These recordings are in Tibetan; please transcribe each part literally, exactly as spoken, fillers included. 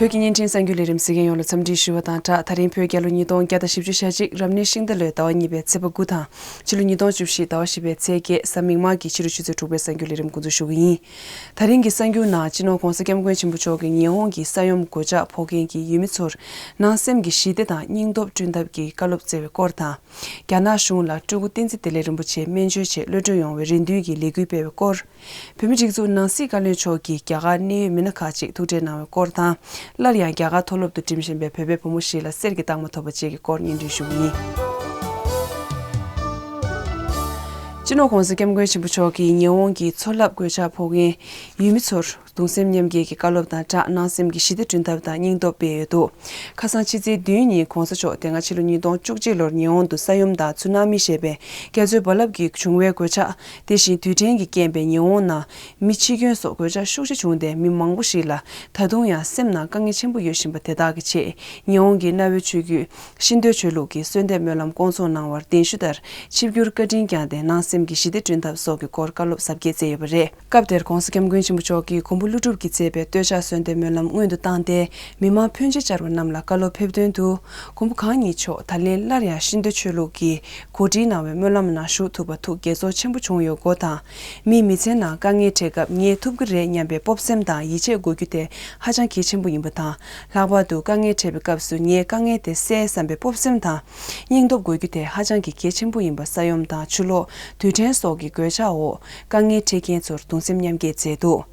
བོད་ཀྱི་བརྙན་འཕྲིན་གསར་འགྱུར་ལས་རིམ་གཟིགས་མཁན་ཡོངས་ལ་འཚམས་འདྲི་ཞུ་བ་དང་སྦྲགས། ད་རིང་བོད་རྒྱལ་ལོ་ཉིས་སྟོང་བརྒྱ་དང་བཞི་བཅུ་ཞེ་གཅིག་རབ་གནས་ཤིང་རྟ་ལོའི་ཟླ་བ་གཉིས་པའི་ཚེས་པ་དགུ་དང་། ཕྱི་ལོ་ཉིས་སྟོང་བཅུ་བཞི་ཟླ་བ་བཞི་པའི་ཚེས་བརྒྱད་གཟའ་མིག་དམར་གྱི་ཕྱི་དྲོ་ཆུ་ཚོད་དྲུག་པའི་གསར་འགྱུར་ལས་རིམ་འགོ་འཛུགས་ཞུ་གི་ཡིན། ད་རིང་གི་གསར་འགྱུར་ནང་སྤྱི་ནོར་༧གོང་ས་༧སྐྱབས་མགོན་ཆེན་པོ་མཆོག་གིས་ཉེ་འོང་གི་ས་ཡོམ་གོད་ཆག་ཕོག་མཁན་གྱི་ཡུལ་མི་ཚོར་ནང་སེམས་ཀྱི་ཞི་བདེ་དང་སྙིང་སྟོབས་བསྐྲུན་ཐབས་ཀྱི་བཀའ་སློབ་སྩལ་བའི་སྐོར་དང་། རྒྱ་ནག་གཞུང་ལ་སྤྲུལ་སྐུ་བསྟན་འཛིན་བདེ་ལེགས་རིན་པོ་ཆེ་སྨན་བཅོས་ཆེད་གློད་གྲོལ་ཡོང་བའི་རེ་འདུན་གྱི་ལས་འགུལ་སྤེལ་བའི་སྐོར། བོད་མིའི་སྒྲིག་འཛུགས་ནང་སྲིད་བཀའ་བློན་མཆོག་གིས་རྒྱ་གར་གནད་ཡོད་མི་སྣ་ཁག་ཅིག་ཐུག་འཕྲད་གནང་བའི་སྐོར་དང་། སླར་ཡང་རྒྱ་གར་མཐོ་སློབ་ཏུ་འགྲིམ་བཞིན་པའི་བོད་པའི་བུ་མོ་ཞིག་ལ་གསེར་གྱི་རྟགས་མ་ཐོབ་པ་བཅས་ཀྱི་སྐོར་སྙན་སྒྲོན་ཞུ་གི་ཡིན། སྤྱི་ནོར་༧གོང་ས་༧སྐྱབས་མགོན་ཆེན་པོ་མཆོག་གིས་ཉེ་འོང་གི་མཚོ་རླབས་གོད་ཆག་ཕོག་མཁན་ཡུལ་མི་ཚོར་གདུང་སེམས་མཉམ་སྐྱེད་ཀྱི་བཀའ་སློབ་དང་སྦྲགས་ནང་སེམས་ཀྱི་ཞི་བདེ་བསྐྲུན་ཐབས་དང་སྙིང་སྟོབས་སྤེལ་ཡོད་འདུག་ཁ་སང་ཕྱི་ཚེས་བདུན་ཉིན་༧གོང་ས་མཆོག་དེ་སྔ་ཕྱི་ལོ་ཉིས་སྟོང་བཅུ་གཅིག་ལོར་ཉེ་འོང་དུ་ས་ཡོམ་དང་ཚུ་ན་མི་ཞེས་པའི་རྒྱ་མཚོའི་རྦ་རླབས་ཀྱིས་བྱུང་བའི་གོད་ཆག་དེ་བཞིན་རྡུལ་ཕྲན་གྱི་རྐྱེན་པས་ཉེ་འོང་ན་མི་འཆི་སྐྱོན་སོགས་གོད་ཆག་ཤུགས་ཆེ་བྱུང་སྟེ་མི་མང་པོ་ཞིག་ལ་ད་དུང་ཡང་སེམས་ནང་དཀའ་ངལ་ཆེན་པོ་ཡོད་བཞིན་པ་དེ་དག་གི་ཆེད་ཉེ་འོང་གི་གནའ་བོའི་ཆོས་བརྒྱུད་ཤིན་ཏུ་ཆོས་ལུགས་ཀྱི་གསོལ་འདེབས་སྨོན་ལམ་སྐོང་ཚོགས་གནང་བར་གདན་ཞུ་ལྟར་ཆིབས་བསྒྱུར་བཀའ་དྲིན་བསྐྱངས་ཏེ་ནང་སེམས་ཀྱི་ཞི་བདེ་བསྐྲུན་ཐབས་སོགས་ཀྱི་སྐོར་བཀའ་སློབ་ཟབ་རྒྱས་སྩལ་ཡོད་པ་རེད། སྐབས་དེར་༧གོང་ས་༧སྐྱབས་མགོན་ཆེན་པོ་མཆོག་གིས་མགོན་པོ་ཀླུ་སྒྲུབ་ཀྱིས་མཛད་པའི་བསྟོད་ཕྱག་གསོལ་འདེབས་སྨོན་ལམ་སྔོན་དུ་བཏང་སྟེ་མི་མང་ཕོན་ཆེ་བཅར་བ་རྣམས་ལ་བཀའ་སློབ་ཕེབས་དོན་དུ། མགོན་པོ་གང་ཉིད་མཆོག་ད་ལན་སླར་ཡང་ཤིན་ཏུ་ཆོས་ལུགས་ཀྱིས་གོ་སྒྲིག་གནང་བའི་སྨོན་ལམ་ནང་ཞུགས་ཐུབ་པ་ཐུགས་དགྱེས་ཚོར་ཆེན་པོ་བྱུང་ཡོད་སྐོར་དང་། མིའི་མི་ཚེའི་ནང་དཀའ་ངལ་འཕྲད་སྐབས་ངས་ཐུབ་ཀྱི་རེད་སྙམ་པའི་སྤོབས་སེམས་དང་ཡིད་ཆེས་དགོས་རྒྱུ་དེ་ཧ་ཅང་གལ་ཆེན་པོ་ཡིན་པ་དང་། ལྷག་པར་དུ་དཀའ་ངལ་འཕྲད་པའི་སྐབས་སུ་ངས་དཀའ་ངལ་དེ་སེལ་བསམ་པའི་སྤོབས་སེམས་དང་། སྙིང་སྟོབས་དགོས་རྒྱུ་དེ་ཧ་ཅང་གི་གལ་ཆེན་པོ་ཡིན་པ། ས་ཡོམ་དང་ཆུ་ལོག་རྡུལ་ཕྲན་སོགས་ཀྱི་གོད་ཆག་འོག་དཀའ་ངལ་འཕྲད་མཁན་ཚོར་གདུང་སེམས་མཉམ་སྐྱེད་མཛད་འདུག་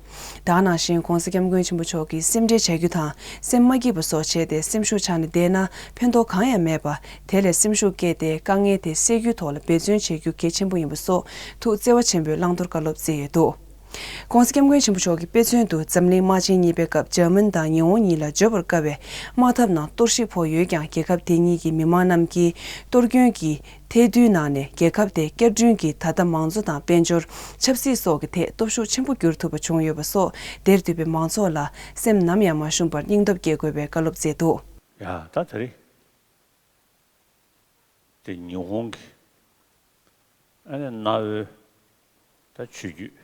ད་ག་ནང་བཞིན་༧གོང་ས་༧སྐྱབས་མགོན་ཆེན་པོ་མཆོག་གིས་སེམས་ཁྲལ་བྱ་རྒྱུ་དང་སེམས་མ་སྐྱིད་པ་སོགས་བྱས་ཏེ་སེམས་ཤུགས་ཆག་ནས་བསྡད་ན་ཕན་ཐོགས་གང་ཡང་མེད་པ། དེ་ལས་སེམས་ཤུགས་བསྐྱེད་དེ་དཀའ་ངལ་དེ་སེལ་རྒྱུའི་ཐོག་ལ་འབད་བརྩོན་བྱེད་རྒྱུ་གལ་ཆེན་པོ་ཡིན་པ་སོགས་ཐུགས་བརྩེ་བ་ཆེན་པོས་བླང་དོར་བཀའ་སློབ་སྩལ་ཡོད་འདུག ༸གོང་ས་༸སྐྱབས་མགོན་ཆེན་པོ་མཆོག་གིས་དཔེ་མཚོན་དུ་འཛམ་གླིང་དམག་ཆེན་གཉིས་པའི་སྐབས་འཇར་མན་དང་ཉི་ཧོང་གཉིས་ལ་བརྗོད་པར་དཀའ་བའི་དམག་འཐབ་ནང་གཏོར་བཤིག་ཕོག་ཡོད་ཀྱང་རྒྱལ་ཁབ་དེ་གཉིས་ཀྱི་མི་དམངས་རྣམས་ཀྱིས་གཏོར་སྐྱོན་གྱི་ཐལ་རྡུལ་ནང་ནས་རྒྱལ་ཁབ་དེ་བསྐྱར་སྐྲུན་གྱིས་ད་ལྟ་མང་གཙོ་དང་དཔལ་འབྱོར། ཆབ་སྲིད་སོགས་ཀྱི་ཐད་སྟོབས་ཤུགས་ཆེན་པོ་འགྱུར་ཐུབ་པ་བྱུང་ཡོད་པ་སོགས་དེར་འདུས་པའི་མང་ཚོགས་ལ་སེམས་ནམ་ཡང་མ་ཞུམ་པར་སྙིང་སྟོབས་སྐྱེད་དགོས་པའི་བཀའ་སློབ་སྩལ་འདུག་ཡ་ད་དེ་རིང་དེ་ཉི་ཧོང་གི་ཨ་ནི་གནའ་བོའི་ད་ཆོས་བརྒྱུད་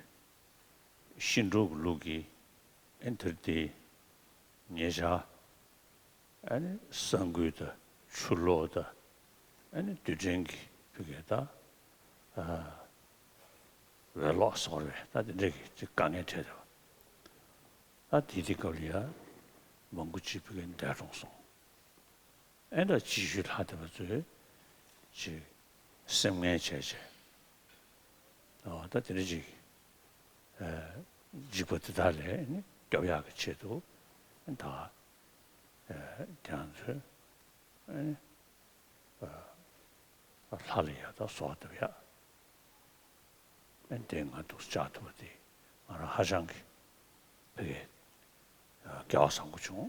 ཤིན་ཀྲོའུ་གི་ལུགས་ཀྱི་ཨ་ནི་དེར་དེ་ཉེ་ཆར་ཨ་ནི་ས་འགུལ་དང་ཆུ་ལོག་དང་ཨ་ནི་རྡུལ་ཕྲན་གྱི་ཕི་གའི་ད་འོད་གློག་སོགས་རེད། ད་དེ་འདྲ་གི་ཅིག་དཀའ་ངལ་འཕྲད་བསྡད་པ། ད་དེ་དུས་སྐབས་ལ་ཡ་མང་པོ་ཅིག་ཕི་གའི་འདས་གྲོངས་སོང་། ཨེ་འདྲ་སྐྱིད་ཤོས་ལྷག་བསྡད་པ་ཚོས་ཅིག་སེམས་ངལ་བྱས་བྱས། ཨོ་ད་དེ་འདྲ་ཅིག་ཨ་འཇིགས་པ་དེ་དག་ལས་ནི་སྐྱོབ་ཡག་གི་ཆེད་དུ་ད་ཨ་དེ་ང་ཚོས་ཨ་ནི་ཨ་ལྷ་ལ་ཡ་ད་གསོལ་བ་བཏབ་ཡག་ཨ་ནི་དེ་ང་འདུག་བཅར་ཐུབ་པ་དེ་ང་རང་ཧ་ཅང་གི་ཕ་གི་ཨ་སྐལ་བ་བཟང་པོ་བྱུང་།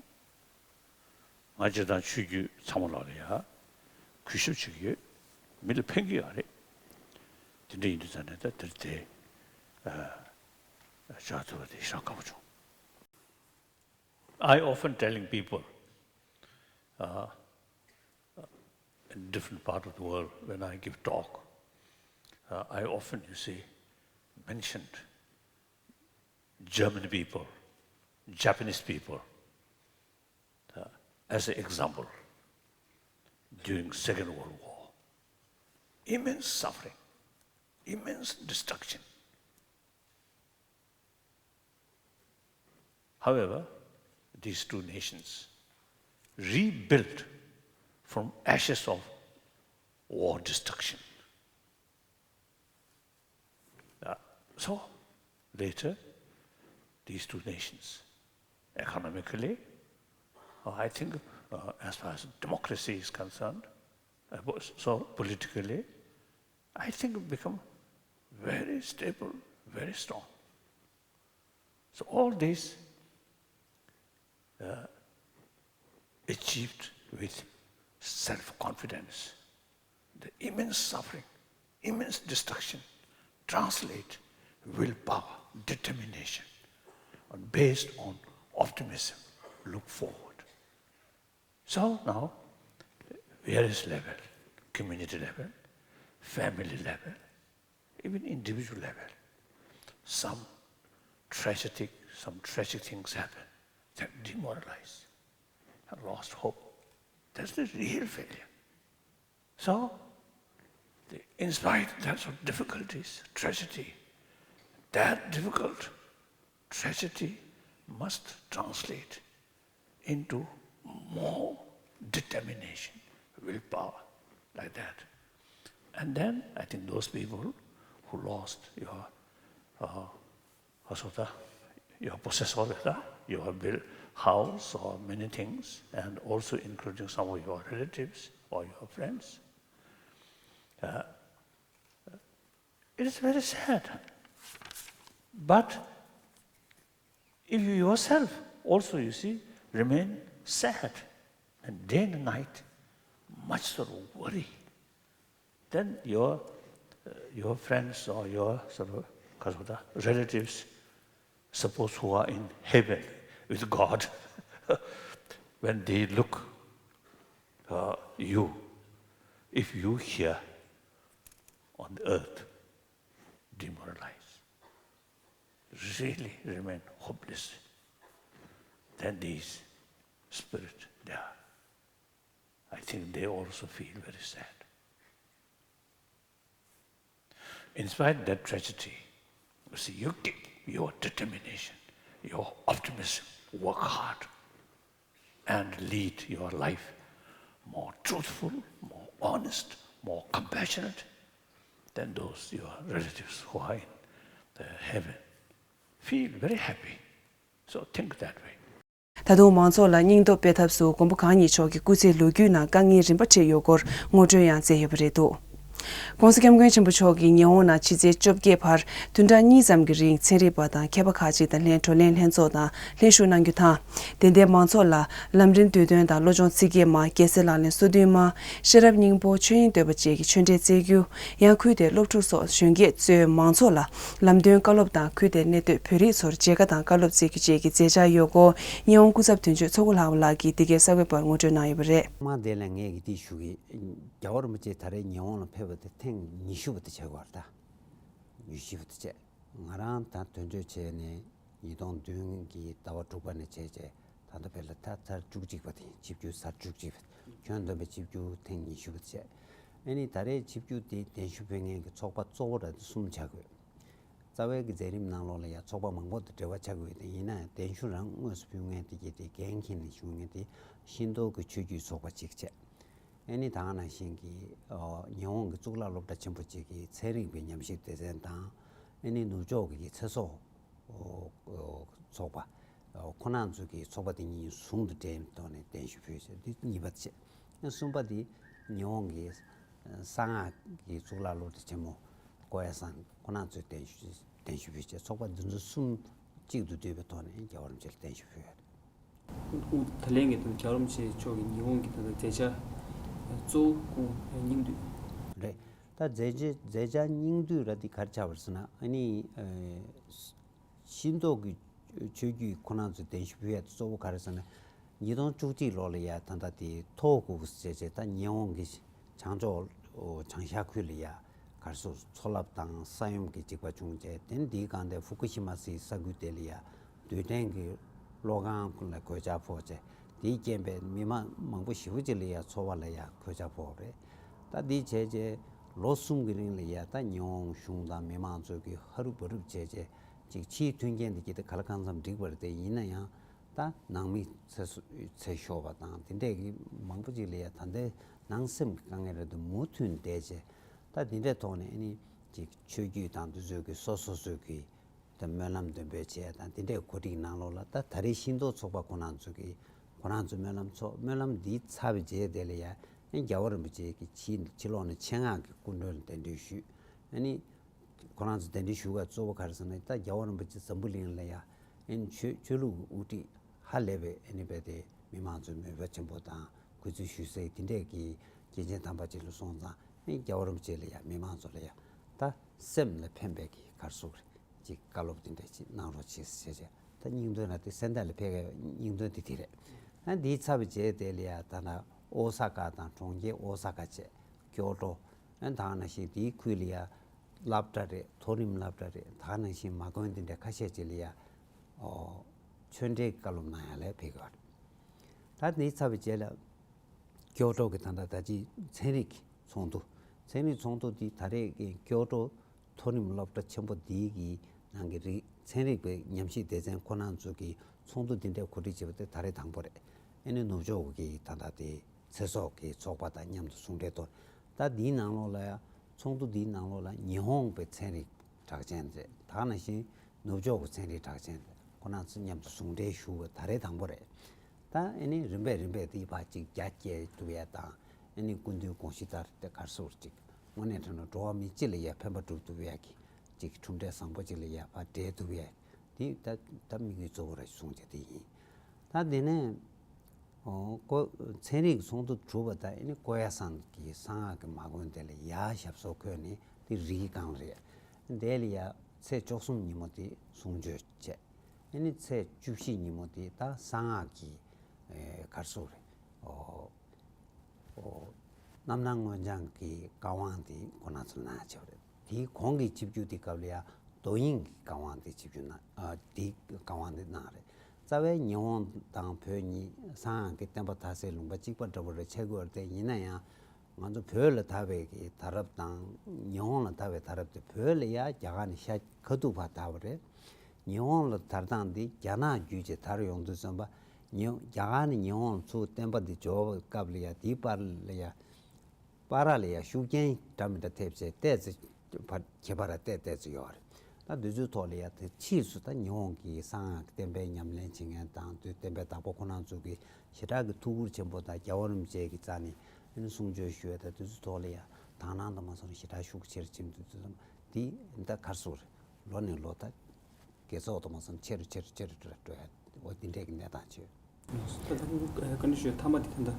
ང་སྤྱིར་བཏང་ཆོས་བརྒྱུད་ཚང་མ་ལོག་ལ་ཡ་གུས་ཞབས་བྱེད་ཀྱི་ཡོད། མི་ལ་ཕན་གྱི་ཡོད་རེད། དེ་འདྲ་ཡིན་དུས་ཙང་ནས་ད་དེར་དེ་ཨ་བཅར་ཐུབ་པ་དེ་ཞེ་དྲག་དགའ་པོ་བྱུང་། I often telling people, uh, in different part of the world when I give talk, uh, I often, you see, mentioned German people, Japanese people, uh, as an example during Second World War. Immense suffering, immense destruction. However, these two nations rebuilt from ashes of war destruction. Uh, so, later, these two nations, economically, uh, I think, uh, as far as democracy is concerned, uh, so politically, I think become very stable, very strong. So all this, uh, achieved with self-confidence. The immense suffering, immense destruction, translate willpower, determination, and based on optimism, look forward. So now, various level, community level, family level, even individual level, some tragic, some tragic things happen that demoralize. lost hope. That's the real failure. So, the, in spite of difficulties, tragedy, that difficult tragedy must translate into more determination, willpower, like that. And then I think those people who lost your, uh, also the, your possessor, the, your built house or many things, and also including some of your relatives or your friends, uh, it is very sad. But if you yourself also, you see, remain sad and day and night, much sort of worry, then your, uh, your friends or your sort of relatives, suppose who are in heaven with God, when they look, uh, you, if you here on the earth demoralized, really remain hopeless, then these spirits, they are, I think they also feel very sad. In spite of that tragedy, you see, you keep your determination, your optimism, work hard, and lead your life more truthful, more honest, more compassionate than those your relatives who are in the heaven. Feel very happy. So think that way. ད་དུང་མང་ཚོགས་ལ་སྙིང་སྟོབས་སྤེལ་ཐབས་སུ་མགོན་པོ་གང་ཉིད་མཆོག་གི་སྐུ་ཚེའི་ལོ་རྒྱུས་ནང་དཀའ་ངལ་རིམ་པ་འཕྲད་ཡོད་སྐོར་ངོ་སྤྲོད་ཡང་མཛད་ཡོད་པ་རེད་འདུག ༸གོང་ས་༸སྐྱབས་མགོན་ཆེན་པོ་མཆོག་གིས་ཉི་ཧོང་ནང་ཕྱི་ཚེས་བཅོ་བརྒྱད་བར་བདུན་ཕྲག་གཉིས་ཙམ་གྱི་རིང་ཚན་རིག་པ་དང་མཁས་པ་ཁག་ཅིག་དང་ལྷན་བགྲོ་གླེང་ལྷན་ཚོགས་དང་ལྷན་ཞུགས་གནང་རྒྱུ་དང་། དེ་འདྲའི་མང་ཚོགས་ལ་ལམ་རིམ་བསྡུས་དོན་དང་བློ་སྦྱོང་ཚིག་བརྒྱད་མ། རྒྱལ་སྲས་ལག་ལེན་སོ་བདུན་མ། ཤེས་རབ་སྙིང་པོ། ཆོས་དབྱིངས་བསྟོད་པ་བཅས་ཀྱི་ཆོས་འབྲེལ་སྩལ་རྒྱུ། ཡང་ཁུལ་དེའི་སློབ་ཕྲུག་སོགས་གཞོན་སྐྱེས་གཙོས་མང་ཚོགས་ལ་ལམ་སྟོན་བཀའ་སློབ་དང་ཁུལ་དེར་གནས་སྡོད་བོད་རིགས་ཚོར་མཇལ་ཁ་དང་བཀའ་སློབ་སྩལ་རྒྱུ་བཅས་ཀྱི་མཛད་འཆར་ཡོད་སྐོར་ཉི་ཧོང་སྐུ་ཚབ་དོན་གཅོད་ཚོགས་གཙོ་ལྷག་པ་ལགས་ཀྱིས་འདི་གའི་གསར་འགོད་པར་ངོ་སྤྲོད་གནང་ཡོད་པ་རེད། མ་དེ་ལ་ངས་ཀྱི་འདི་ཞུ་གི། རྒྱལ་བ་རིན་པོ་ཆེ་ད་རེས་ཉི་ཧོང་ལ་ཕེབས་པ་དེ་ཐེངས་ཉི་ཤུ་པ་དེ་བྱས་པ་རེད་ད། ཉི་ཤུ་པ་དེ་བྱས། ང་རང་ད་དོན་གཅོད་བྱས་ནས་ཉིས་སྟོང་བདུན་གྱི་ཟླ་བ་དྲུག་པ་ནས་བྱས་བྱས་ད་ལྟ་བར་ལ་ད་ཚར་བཅུ་གཅིག་པ་དེ་ཡིན། ཆིབས་བསྒྱུར་ཚར་བཅུ་གཅིག་པ། ཁྱོན་བསྡོམས་པའི་ཆིབས་བསྒྱུར་ཐེངས་ཉི་ཤུ་པ་དེ་བྱས། ཨ་ནི་ད་རེས་ཆིབས་བསྒྱུར་དེ་གདན་ཞུ་ཕུལ་མཁན་གྱི་ཚོགས་པ་གཙོ་བོ་ར་དེ་གསུམ་ཆགས་དགོས། རྩ་བའི་གི་མཛད་རིམ་ནང་ལོགས་ལ་ཡང་ཚོགས་པ་མང་པོ་དང་འབྲེལ་བ་ཆགས་དགོས་དེ་ཡིན་ན་ཡང་གདན་ཞུ་རང་དངོས་སུ་ཕུལ་མཁན་དེ་གྱིས་དེ་འགན་འཁྱེར་ནས་ཞུ་མཁན་དེ་ཤིང་ཏོག་གི་ཆོས་བརྒྱུད་ཚོགས་པ་གཅིག་བྱས། ཨ་ནི་ད་ག་ནང་བཞིན་གྱི་ཨོ་ཉི་ཧོང་གི་གཙུག་ལག་སློབ་གྲྭ་ཆེན་པོ་གཅིག་གི་ཚན་རིག་པའི་ཉམས་ཞིབ་སྡེ་ཚན་དང་། ཨ་ནི་ནུབ་ཕྱོགས་ཀྱི་ཚེ་སྲོག་ཨོ་ཨོ་ཚོགས་པ་ཨོ་ཁོ་རང་ཚོ་གི་ཚོགས་པ་དེ་གཉིས་ཟུང་དུ་འབྲེལ་ཐོག་ནས་གདན་ཞུ་ཕུལ་བྱས་འདི་གཉིས་པ་བྱས། ཨ་གསུམ་པ་དེ་ཉི་ཧོང་གི་གསང་སྔགས་ཀྱི་གཙུག་ལག་སློབ་གྲྭ་ཆེན་མོ་ཀོ་ཡ་སང་ཁོ་རང་ཚོས་གདན་ཞུ་གདན་ཞུ་ཕུལ་བྱས་ཚོགས་པ་འདི་ཚོ་གསུམ་གཅིག་ཏུ་བསྡུས་པའི་ཐོག་ནས་རྒྱལ་བ་རིན་པོ་ཆེ་ལ་གདན་ཞུ་ཕུལ་ཡོད། ད་ལན་གྱི་དུ་རྒྱལ་བ་རིན་པོ་ཆེ་མཆོག་གི་ཉི་ཧོང་གི་ད་ལྟ་མཛད་འཆར་གཙོ་བོ་ཁོང་སྙིང་བསྡུས། རེད། ད་མཛད་འཆར་མཛད་འཆར་སྙིང་བསྡུས་ར་འདི་ག་རེ་ཆགས་པ་རེད་ཟེར་ན་ཨ་ནི་ཤིང་ཏོག་གི་ཆོས་བརྒྱུད་ཁོ་རང་ཚོས་གདན་ཞུ་ཕུལ་ཡ་དེ་གཙོ་བོ་ག་རེ་ཟེར་ན་ཉིས་སྟོང་བཅུ་གཅིག་ལོ་ལ་ཡ་ད་ལྟ་དེ་ཐོ་ཧོ་ཀུ་ཟེར་བྱས་ད་ཉི་ཧོང་གི་བྱང་ཕྱོགས་བྱང་ཤར་ཁུལ་ལ་ཡ་གར་སོང་མཚོ་རླབས་དང་ས་ཡོམ་གྱི་འཇིགས་པ་བྱུང་རྗེས་དེ་འདིའི་སྒང་དེ་ཧྥུ་ཀུ་ཤི་མ་ཟེར་ས་ཁུལ་དེ་ལ་ཡ་རྡུལ་ཕྲན་གྱི་གློག་ཁང་ལ་གོད་ཆག་ཕོག་རྗེས་དེའི་རྐྱེན་པས་མི་མང་མང་པོ་ཞེ་པོ་ཅིག་ལ་ཡ་འཚོ་བ་ལ་ཡ་གོད་ཆག་ཕོག་རེད། ད་འདི་བྱས་རྗེས་ལོ་གསུམ་གྱི་རིང་ལ་ཡ་ད་ཉི་ཧོང་གཞུང་དང་མི་མང་ཚོས་ཀྱི་ཧ་རུབ་བ་རུབ་བྱས་རྗེས་ཅིག་ཕྱིའི་མཐུན་རྐྱེན་དེ་གྱིས་དེ་ག་ལ་གང་འཚམ་འགྲིག་པ་རེད་དེ་ཡིན་ན་ཡང་། ད་ནང་མི་ཚེ་སྲོག་ཚེ་ཤོར་བ་དང་དེ་འདྲས་ཀྱི་མང་པོ་ཅིག་ལ་ཡ་ད་ལྟའི་ནང་སེམས་ཀྱི་དཀའ་ངལ་རེད་འདུག་མུ་མཐུད་བསྡད་རྗེས་ད་དེ་འདྲས་ཐོག་ནས་ཨ་ནི་ཅིག་ཆོས་བརྒྱུད་དང་དེ་ཚོས་ཀྱི་སོ་སོ་སོས་ཀྱི་ད་སྨོན་ལམ་འདོན་སྤེལ་བྱས་དང་དེ་འདྲས་གོ་སྒྲིག་ནང་ལོགས་ལ་ད་ད་རེས་ཤིང་ཏོག་ཚོགས་པ་ཁོ་རང་ཚོས་ཀྱི་ཁོ་རང་ཚོའི་སྨོན་ལམ་ཚོགས་སྨོན་ལམ་འདི་ཚར་བའི་རྗེས་དེ་ལ་ཡ་ཨ་ནི་རྒྱལ་བ་རིན་པོ་ཆེ་གི་ཕྱི་ཕྱི་ལོགས་ནས་ཆེད་མངགས་ཀྱི་སྐུ་མགྲོན་གདན་འདྲེན་ཞུས། ཨ་ནི། ཁོ་རང་ཚོ་གདན་འདྲེན་ཞུ་བ་གཙོ་བོ་ག་རེ་ཟེར་ན་ད་རྒྱལ་བ་རིན་པོ་ཆེ་འཛམ་བུ་གླིང་ལ་ཡ་ཨེ་ནི་ཆོས་ཆོས་ལུགས་ཀྱི་དབུ་ཁྲིད་ཧ་ལས་པའི་ཨེ་ནི་རྦད་དེ་མི་མང་ཚོའི་མོས་པ་ཆེན་པོ་དང་གུས་བརྩི་ཞུ་སའི་དེ་འདྲས་ཀྱི་རྒྱལ་ཆེན་དམ་པ་ཅིག་ལ་སོང་ཙང་ཨེ་རྒྱལ་བ་རིན་པོ་ཆེ་ལ་ཡ་མི་མང་ཚོ་ལ་ཡ་ད་སེམས་ལ་ཕན་པའི་གི་ག་རེ་ཟེར་དགོས་རེད་ཅིག་བཀའ་སློབ་དེ་འདྲས་ཅིག་གནང་རོགས་བྱེད་ཟེར་བྱས་ད་སྙིང་དོན་ལ་དེ་སེམས་ཐག་ལ་ཕེབས་མཁན་སྙིང་དོན་དེ་དེ་རེད། ཨ་འདིའི་ཚར་བའི་རྗེས་དེ་ལ་ཡ་ད་ན་ཨོ་ས་ཀ་དང་གྲོང་ཁྱེར་ཨོ་ས་ཀ་བཅས་ཀྱོ་ཏོ་ཨ་ད་ནང་བཞིན་དེའི་ཁུལ་ལ་ཡ། སློབ་གྲྭ་རེད། མཐོ་རིམ་སློབ་གྲྭ་རེད། ད་ག་ནང་བཞིན་མ་དགོན་དེ་འདྲ་ཁ་ཤས་ཅིག་ལ་ཡ། ཨོ། ཆོས་འབྲེལ་བཀའ་སློབ་གནང་ཡ་ལ་ཕེབས་ཀྱི་ཡོད་རེད། ད་འདི་ཚར་བའི་རྗེས་ལ་ཀྱོ་ཀྲོ་གི་ད་ལྟ་ད་ཅི་ཚན་རིག་ཚོགས་འདུ། ཚན་རིག་ཚོགས་འདུ་འདི་ད་རེས་ཀྱི་ཀྱོ་ཀྲོ་མཐོ་རིམ་སློབ་གྲྭ་ཆེན་པོ་འདི་གི་ནང་གི་རིག་ཚན་རིག་པའི་ཉམས་ཞིབ་སྡེ་ཚན་ཁོ་རང་ཚོ་གི་ཚོགས་འདུ་འདི་འདྲའི་གོ་སྒྲིག་བྱས་པ་དེ་ད་རེས་དང་པོ་རེད། ཨ་ནི་ནུབ་ཕྱོགས་ཀྱི་ད་ལྟ་དེ་ཚེ་སྲོག་གི་ཚོགས་པ་དང་མཉམ་དུ་ཟུང་འབྲེལ་གཏོང་། ད་འདིའི་ནང་ལོགས་ལ་ཡང་ཚོགས་འདུ་འདིའི་ནང་ལོགས་ལ་ཉི་ཧོང་པའི་ཚན་རིག་གྲགས་ཅན་རེད། ད་ག་ནང་བཞིན་ནུབ་ཕྱོགས་ཀྱི་ཚན་རིག་གྲགས་ཅན་རེད། ཁོ་རང་ཚོ་མཉམ་དུ་ཟུང་འབྲེལ་ཞུ་བ་ད་རེས་དང་པོ་རེད། ད་ཨ་ནི་རིམ་པས་རིམ་པས་དེའི་བར་ཅིག་རྒྱ་བསྐྱེད་ཐུབ་ཡ་དང་། ཨ་ནི་སྐུ་མདུན་དགོངས་གཞི་ལྟར་དེ་ག་རེ་ཟེར་ཅིག་དངོས་གནས་དྲང་གནས་འགྲོ་བ་མི་སྤྱི་ལ་ཡ་ཕན་པ་སྒྲུབ་ཐུབ་ཡ་གི་ཅིག་གྲུབ་འབྲས་བཟང་པོ་ཅིག་ལ་ཡ་ཕར་འབྲེལ་ཐུབ་ཡ་དེ་ད་ད་དམིགས་ཡུལ་གཙོ་བོ་རེད་གསུངས་བྱས་དེ་ཡིན། ད་དེ་ནས་ཨོ་ཀོ་ཚན་རིག་ཚོགས་འདུ་གྲུབ་པ་དང་ཨ་ནི་ཀོ་ཡ་སང་གི་གསང་སྔགས་ཀྱི་མ་དགོན་དེ་ལ་ཡ་ཞབས་སོར་འཁོད་ནས་དེ་རིའི་སྒང་ལ་རེད། དེ་ལ་ཡ་ཚེས་བཅུ་གསུམ་ཉིན་མོ་དེ་གསུང་ཆོས་བྱས། ཨ་ནི་ཚེས་བཅུ་བཞི་ཉིན་མོ་དེ་ད་གསང་སྔགས་ཀྱི་ཨེ་ག་རེ་ཟེར་རེད། ཨོ་ཨོ་རྣམ་སྣང་མངོན་བྱང་གི་བཀའ་དབང་དེ་ཁོ་ན་ཚོ་གནང་བྱས་པ་རེད། དེའི་གོང་གི་ཆིབས་བསྒྱུར་དེ་སྐབས་ལ་ཡ་རྡོ་དབྱིངས་ཀྱི་བཀའ་དབང་དེ་ཆིབས་བསྒྱུར་གནང་། ཨ་དེའི་བཀའ་དབང་དེ་གནང་རེད། རྩ་བའི་ཉི་ཧོང་དང་བོད་གཉིས་གསང་སྔགས་ཀྱི་བསྟན་པ་དར་སའི་ལུང་པ་གཅིག་པ་འདྲ་པོ་རེད་ཆགས་ཀྱི་ཡོད་རེད། དེ་ཡིན་ན་ཡང་ང་ཚོ་བོད་ལ་དར་བའི་གི་དར་རབས་དང་ཉི་ཧོང་ལ་དར་བའི་དར་རབས་དེ་བོད་ལ་ཡ་རྒྱ་གར་ནས་ཤར་ཁ་ཐུག་བར་དར་བ་རེད། ཉི་ཧོང་ལ་དར་སྟངས་འདི་རྒྱ་ནག་བརྒྱུད་བྱས་དར་ཡོང་དུས་ཙམ་པ། ཉི་རྒྱ་གར་ནས་ཉི་ཧོང་ཚུར་བསྟན་པ་འདི་འབྱོར་བའི་སྐབས་ལ་ཡ་དེའི་བར་ལ་ཡ་བར་ལ་ཡ་ཤུགས་རྐྱེན་འདྲ་མི་འདྲ་ཐེབས་བྱས་ཏོག་ཙམ་བར་ཁྱད་པར་ར་ཏོག་ཏོག་ཙམ་ཡོད་རེད། ད་འདི་ཚོའི་ཐོག་ལ་ཡ་དེ་ཕྱིས་སུ་ད་ཉི་ཧོང་གི་གསང་སྔགས་ཀྱི་བསྟན་པའི་ཉམས་ལེན་བྱེད་མཁན་དང་དེ་བསྟན་པའི་བདག་པོ་ཁོ་རང་ཚོ་གི་ཞེ་དྲག་གི་ཐུགས་ཁུར་ཆེན་པོ་དང་རྒྱལ་བ་རིན་པོ་ཆེ་གི་རྩ་ནས་ཨ་ནི་གསུང་ཆོས་ཞུ་བ་དང་དེ་ཚོའི་ཐོག་ལ་ཡ་དག་སྣང་དུ་མ་སོང་ཞེ་དྲག་ཤུགས་ཆེར་ཕྱིན་དུས་ཙམ་དེ་ད་གར་སོང་རེད། ལོ་ནས་ལོ་ད་དགེ་ཚོགས་དུ་མ་སོང་ཆེ་རུ་ཆེ་རུ་ཆེ་རུ་འགྲོ་འགྲོ་ཡ་འོ་འདི་འདྲས་ཀྱི་གནས་སྟངས་ཆེ། ད་ལྟ་སྐུ་བཀའ་འདྲི་ཞུ་མཐའ་མ་དེ་ད་ལྟ་